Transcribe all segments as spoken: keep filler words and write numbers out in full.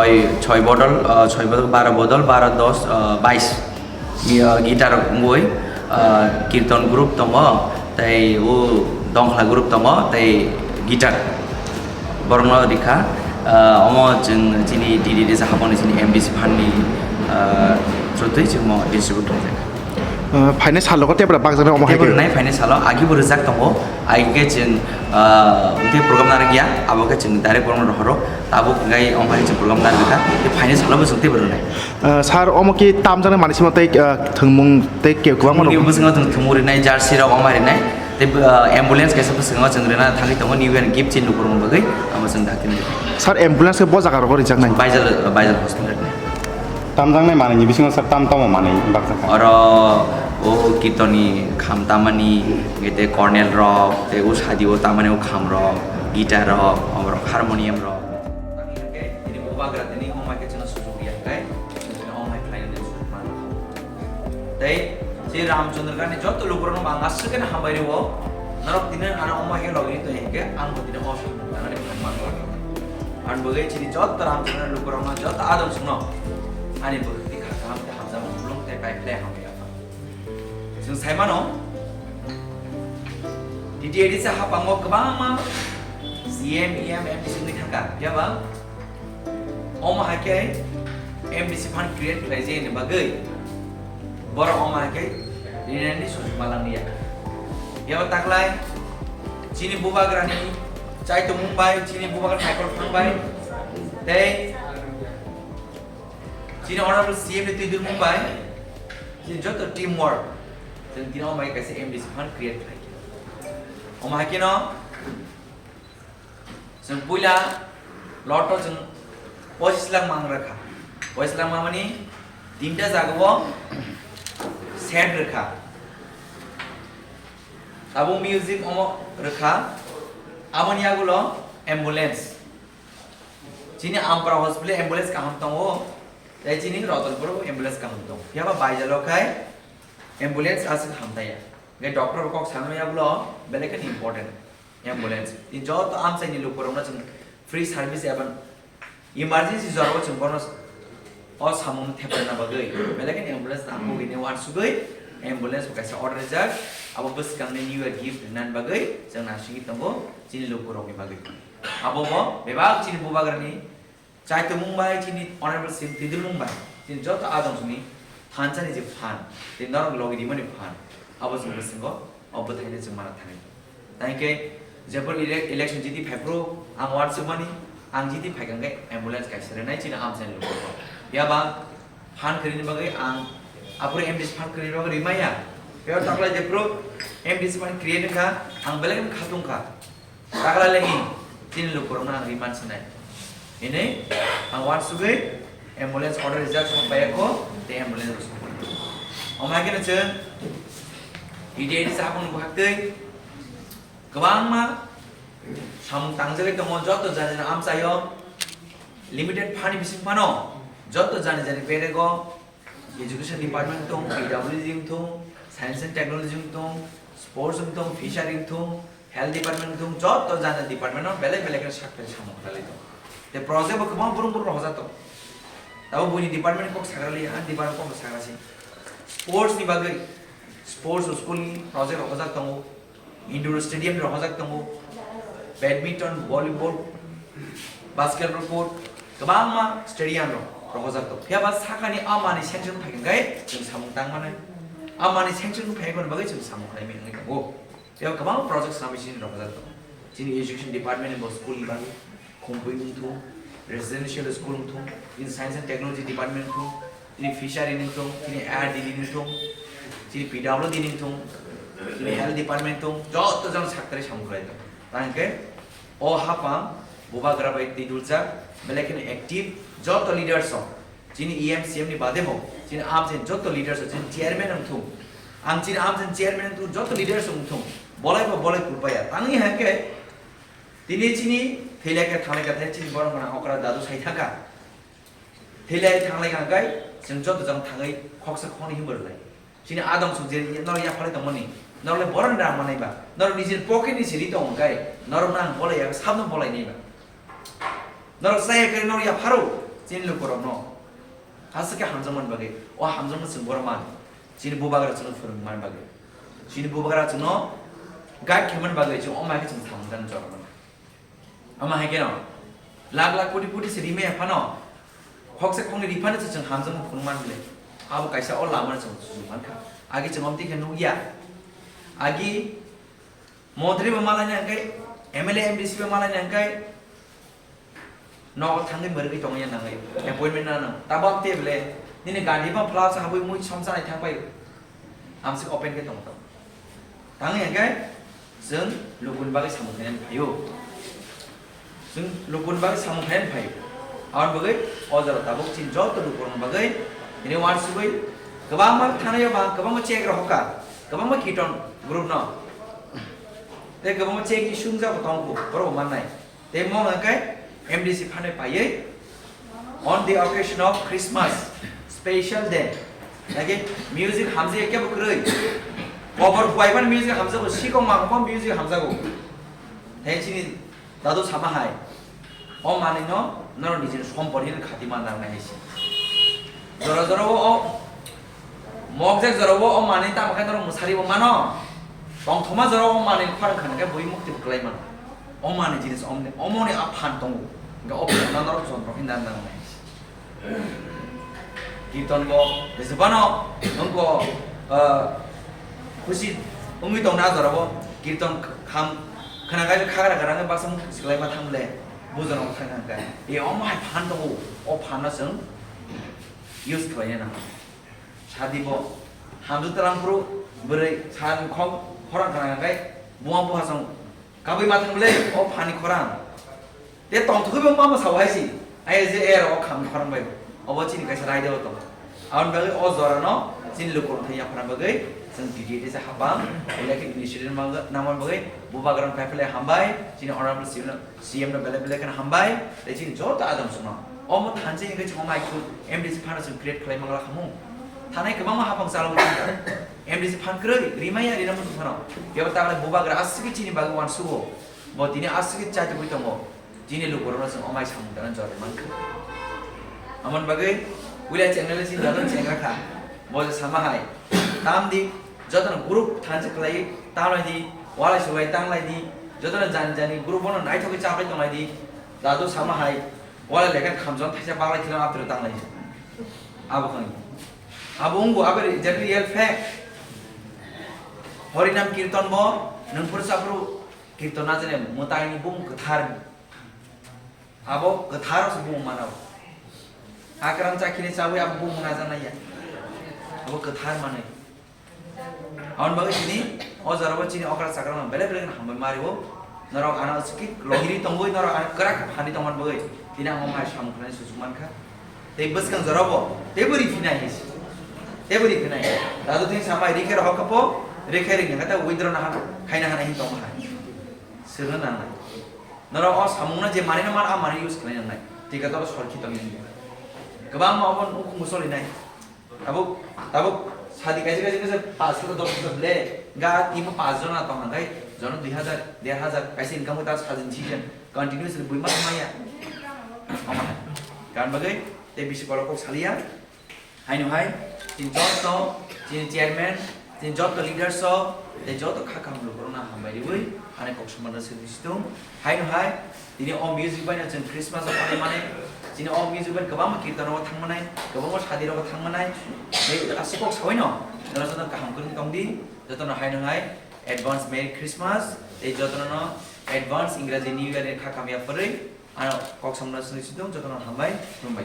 Choi bodol, ah, choi bodol, baro bodol, baro dos, ah, bais. Gi-, ah, guitar wngwi, ah, kirton group tongo, tei o dongkhla group tongo, tei guitar. Borokno rikha, ah, omo chwng chini D D D sa haboni chini M D C fund ni, ah, through twi chwng mo distribute khlaijak. Ah, phainai salo khe tebra bakjaknai omo hai khe? Tebra nai phainai salo, agi bo rijak tongo, agi khe chwng, ah, tei program narwk ya, abo khe chwng direct program rohoro, tabuk ngai omo hai chwng program narwk kha, tei phainai salo bo chwng tebra nai. Ah, sir, omo khe tamjaknai manwi simo tei, ah, thwngmung tei ke-, kwbangma thwngmungni rok bwskango chwng thwngmung rinai, jersey rok omo rinai, tei, ah, ambulance kaisa bwskango chwng rina thangwi tongo, New Year gift chini lukurokni bagwi, amo chwng dakti nai. Sir, ambulance khe bo jaga rogo rijaknai? Baijal, Baijal hospital rinai. Tamjaknai manwini bisingo sir tam tamo manwi bakjakha? Oro o kirtoni kham tamani, hwnkhe tei cornel rok, tei o sadi o tamani o kham rok, guitar rok, oborok harmonium rok. Tini bubagra tini omo hai khe chwngno sujuk ya khe, chwng tini omo hai khlainani sujuk mano. Tei si Ramchandra Gandhi joto lukurokno bo ang aswk khe hambai rwo, norok tini ano omo hai khe logi tong ya khe ang bo tini o samung tangnani phang mano. Ani bagwi chini joto Ramchandra lukurokno joto adong songno ani bwkhwtwi kha kaham tei hamjakma khulum tei pai khlai hambai ya. Chwng sai mano, T T A D C hapango kwbangma C M, E M, M D C wngwi thangkha, phiya ba omo hai khe M D C fund create khlai jeyani bagwi borok omo hai khe rinani sujukma langya. Phiya ba taklai chini bubagrani chaitongmung bai, chini bubagra naikol phang bai, tei chini honorable C M ni twi dulmung bai, chini joto team work, chwng tini omo hai kaisa M D C fund create khlai. Omo hai kheno chwng puila lot o chwng pochis lakh mang rwkha. Pochis lakh mang mani tinta jaga o set rwkha. Tabuk music omo rwkha. Aboni yagulo ambulance. Chini Ampara hospital ambulance kaham tongo, tei chini Ratanpur ambulance kaham tongo. Phiya ba Baijalo khai ambulance aswk hamtaiya. Hwnkhe doctor rok kok sanwi yagulo belai kheno important ambulance. Tini joto amchaini lukurokno chwng free service eba emergency jora o chwng bono o samung theprwna bagwi belai kheno ambulance nang bagwi ne uansugwi ambulance bo kaisa order rijak. Abo bwskangni New Year gift rinani bagwi chwng naisingwi tongo chini lukurokni bagwi. Abo bo bebak chini bubagrani chaitongmung bai, chini honorable C M twi dulmung bai, chini joto adong songni thansani je phan, tei norok logi rimani phan, abo chwng bwskango o bwthaino chwng mana thangwi. Tangkhe jephru ele-, election jiti phaiphru ang uansukmani, ang jiti phaikha hwnkhe ambulance kaisa rwnai chini amchaini lukurokno. Phiya ba phan kwrwini bagwi ang aphuru M D C phan kwrwini bagwi rimaya. Phiya taklai jephru M D C phan create wngkha, ang belai kheno khatung kha. Taklai le hi, chini lukurokno ang rimani sinai. Hwnwi ang uansugwi ambulance order rijak song paiya kho, tei ambulance rok song paiya. Omo hai kheno chwng T T A D C haphangni bwkhaktwi kwbangma samung tangjagwi tongo, joto jani jani amchaio limited phan ni bising phano joto jani jani bedego Education department wngthung, P W D wngthung, Science and Technology wngthung, Sports wngthung, Fishery wngthung, Health department wngthung, joto jani jani department no belai belai khe sak phai samung khlai tongo. Tei project bo kwbang brum brum rohorjak tongo. Tabuk buini department kok sagra li, ani department kok sagra si. Sports ni bagwi, sports school ni project rohorjak tongo. Indoor stadium rohorjak tongo, badminton, volleyball, basketball court, kwbangma stadium rok rohorjak tongo. Phiya ba sakani a manwi sanction phai hwnkhe chwng samung tang mano. A manwi sanction phai hwnkhe bagwi chwng samung khlai mani wngwi tongo. Phiya ba kwbangma project sami sini rohorjak tongo. Chini education department ni bo school ni bagwi. Khumpui wngthung, residential school wngthung, chini science and technology department wngthung, chini fishery wngthung, chini R D D wngthung, chini P W D wngthung, chini health department wngthung, joto jang sakthari samung khlai tongo. Tang khe o hapang bubagra bai twi duljak, belai kheno active, joto leaders rok, chini E M C M ni bade bo, chini amchaini joto leaders rok, chini chairman wngthung, ang chini amchaini chairman wngthung, joto leaders rok wngthung, bolai bo bolai kulpaya. Tangwi hai khe, Tini chini thwilai khe thanglai kha, tei chini borok gwnang okra dadu sai thangkha. Thwilai thanglai kha hwnkhe chwng joto jang thangwi khoksa khoknwi himwi rwlai. Chini adong song je norok yapharwi tongmani, norok le borokni rang manai ba, norok nijini pocket ni siri tong hwnkhe norokno ang bolai ya, sabno bolai nai ba. Norok chaya khe norok yapharo, Chini lukurokno aswk khe hamjakmani bagwi, o hamjakma chwng borok man, chini bubagra chwngno phwrwngmani bagwi, chini bubagra chwngno guide khaimani bagwi chwng omo hai khe chwng samung tangna jormani. Omo hai kheno lakh lakh koti koti se rimaya phano, khoksa khoknwi riphano se chwng hamjakma phunukmani le, abo kaisa o lamano chwng sujuk mankha. Agi chwng omtwi khe nukya, agi montri bo malaina hwnkhe, M L A, M D C bo malaina hwnkhe, nogo thangwi mwrwgwi tongya nangwi appointment nana. Tabok tei bole nini gari bo pla sa habwi mui somsa nai thangbai. Amsik open khe tong tong. Tangwi hwnkhe chwng lukuni bagwi samung khainani phaio. Chwng lukuni bagwi samung khainani phaio. Aboni bagwi o jora tabuk chini joto lukurokni bagwi tini uansugwi kwbangma thanaio ba kwbangma check rok hoka, kwbangma kirtan group no. Tei kwbangma check ni sungjago tongo, borok bo mannai. Tei mo hwnkhai M D C phano paiwi, on the occasion of Christmas special day, lagi music hamjak kebo kwrwi. Kobor buai phano music hamjago, sikong mangkok phano music hamjago. Tei chini dadu sama hai, o manwino norok nijini sompot hino khati man nangnai hai se. Jora jora o, o mokjak jora o, o manwi tamo khe norok mwsari bo mano. Tongthoma jora o manwi khorang khana khe bui mukti bo kwlai mano. O manwi jinis omni, omoni a phan tongo. Hingke o phan no norok jontro khe nang nangnai hai se. Kirtan bo jesebano wngko, ah, khusi wngwi tongna jora bo kirtan kham khana khe khagra gra wngwi baksa mukti kwlai ma thang le. Bujo rok thang thang khe. E omo hai phan tongo, o phan no chwng use khlai nang. Sadi bo hamjwk twlang phuru bwrwi sal khok khorang khorang khe buma buha song kabui ma thang le o phani khorang. Te tongthokgwi bo mama sao hai si. Ai je er o kham khorang bai. Obo chini kaisa raida o tong. Aboni bagwi o jora no chini lukurok thai yaphana bagwi chwng D D A se hapang. Ulai khe initiative nangma bagwi bubagra no phaiphilai hambai. Chini honorable C M no C M no belai belai kheno hambai, tei chini joto adamsongno. Omo thanse hingke chwng omo hai khe M D C fund chwng create khlai mangla khamu. Thanai kwbangma hapang chalo wngkha. M D C fund kwrwi, rimaya rina muchung phano. Bebak tagle bubagra aswkhe chini bagwi uansugo. Bo tini aswkhe chaitugwi tongo. Chini lukurokno chwng omo hai samung tangna jorwi mankha. Amoni bagwi puila channel chini joto chengrakha. Bo je sama hai. Tamdi jotono group thanse khlai, tanglai di, walai sulai tanglai di, jotono jani jani group bono naithokgwi chaplai tonglai di, dadu sama hai, walai lekha khamjong thaisa baglai thwilano aptwrwi tanglai di. Abo khani. Abo wngbo abo re-, jani real fact. Horinam kirtan bo, nwng phuru chaphuru kirtan na jani mwtaini bumung kwthar. Abo kwthar se bumung mana. Hakrang chakhini chawi abo bumung na jana ya. Abo kwthar manwi. Aboni bagwi chini o jora bo chini okra chakra no belai belai no hambai mari o. Norok ano chiki lohiri tongwi norok ano kwrak phani tongmani bagwi. Tini ang omo hai samung khlai sujuk mankha. Tei bwskang jora bo tei bwrwi phinai hai se. Tei bwrwi phinai. Dadu tini samai rikhe rohok khapo, rikhe ringna kata withdraw na hana, khaina hana hin tongma hai. Sirna nangnai. Norok o samungno je manwino man, a manwi use khlai nangnai. Tikator sorkhi tongwi nangya. Kwbangma obo nukhungo solinai. Tabuk, tabuk sadi kaisa kaisa kaisa pash khe dos hajar le, ga timo pash jona tong hwnkhai, jono dui hajar, der hajar kaisa income ta sajin season continuously buima thangmaya. Omo hai. Gan bagwi tei bisi kolok kok saliya. Haino hai, chini joto, chini chairman, chini joto leaders o, tei joto kha kaham lukurokno hambai riwi, ani kok sombana sidi situng. Haino hai, tini o music bai no chwng Christmas o khlai mani, chini o music bai kwbangma kirtan rogo thang manai, kwbangma sadi rogo thang manai. Tei aswk kok sawi no, jono joto kaham kwrwng tong di, jotono haino hai, advance Merry Christmas, tei jotono no advance Ingraji New Year ni kha kaham ya phwrwi. Ano kok samna sini situng jotono hambai, khulumbai.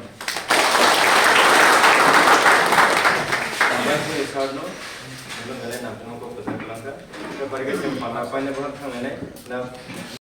Hambai khulumbai sir no, belai nangkukmani kok kwchang kwlangkha. Khe bari khe chwng pala paina bono thanglainai, na